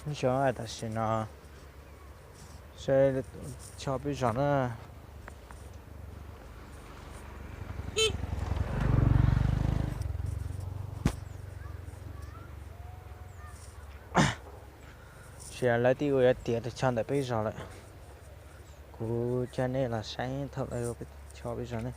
Zos tam sim no saib choj peb zos na. Sis lawv twb ua yuav tiav tus choj ntawm peb zos lawm. Kuv coj nej los saib thaum lawv ua choj peb zos ne.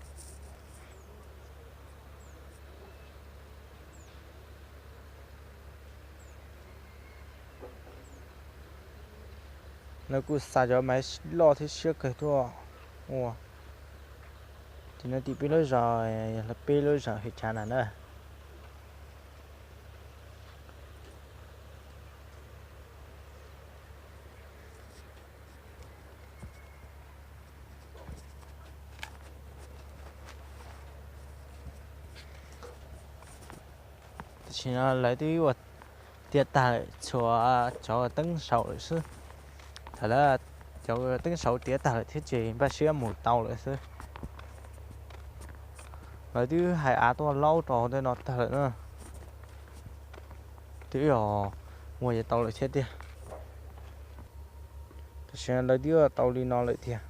Lawv kuj xa cov maiv loj thiab siab kawg tuaj ua. Tim no tim peb lub zos, peb lub zos hwm chav na na. Tam sim no lawv twb ua tiav tag lawm txhua cov teeb saum lawm xwb. Thaum lawv cov teeb saum tiav tag lawm thiab ces npaj siab mus tau lawm xwb. Lawv twb hais av tuaj laub rau tej no tag lawm na. Twb yog muag yuav tau lawm thiab tiag. Tam sim no lawv twb tau li no lawm tiag.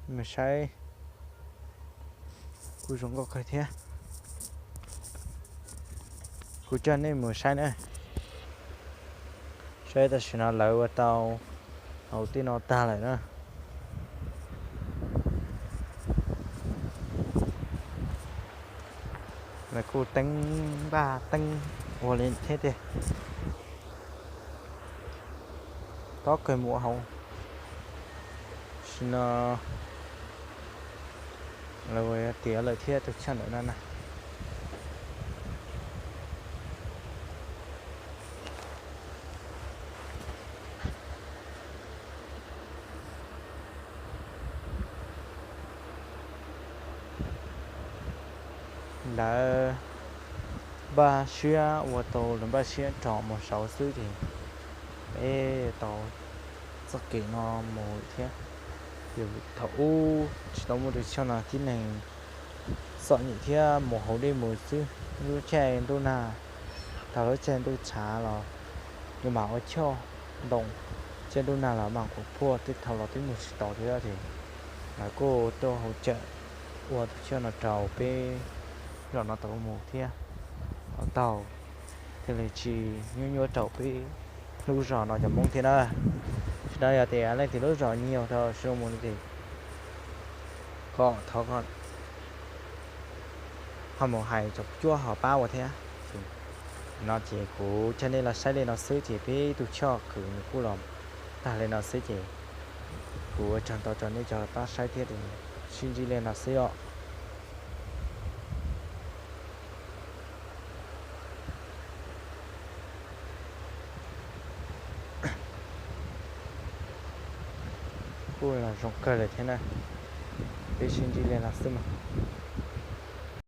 Mus saib kuj zoo nkauj kawg thiab. Kuv coj nej mus saib na. Saib tam sim no lawv ua tau hauv tej no tag lawm na. Lawv kuj teeb npaj teeb ua li thiab tiag. Tob kawg mus ua hauv. Tam sim no lawv tiav lawm thiab tus choj ntawm no na. Lawv npaj siab ua tau lawv npaj siab rau mus saud xwb ces peb tau txoj kev no mus thiab. Yog thaum ub tsis tau muaj tus choj no tib neeg txom nyem thiab mus hauv dej mus xwb. Lub caij ntuj nag, thaum lub caij ntuj tshav los nws mam ua choj ntoo, caij ntuj nag los mam kuv phuaj tej thaum los twb mus tsis tau thiab ces lawv kuj tuaj hauv cawm ua tus choj no rau peb zos no tau mus thiab. Tau taug thiaj li tsis nyuaj nyuaj rau peb lub zos no cov Hmoob thiab na. Tam sim no yog tias leej twg lub zos nyiag rau sib mus no ces kom thov ho mus hais cov cuab ho pab ua thiab. No ces kuv coj nej los saib li no xwb ces peb tus choj khwv nws kuj los tag li no xwb ces kuv ua tsaug ntau rau nej cov pab saib thiab, sib ntsib li no xwb os. Kuj los zoo kawg lawm thiab na. Peb sib ntsib li no xwb mas.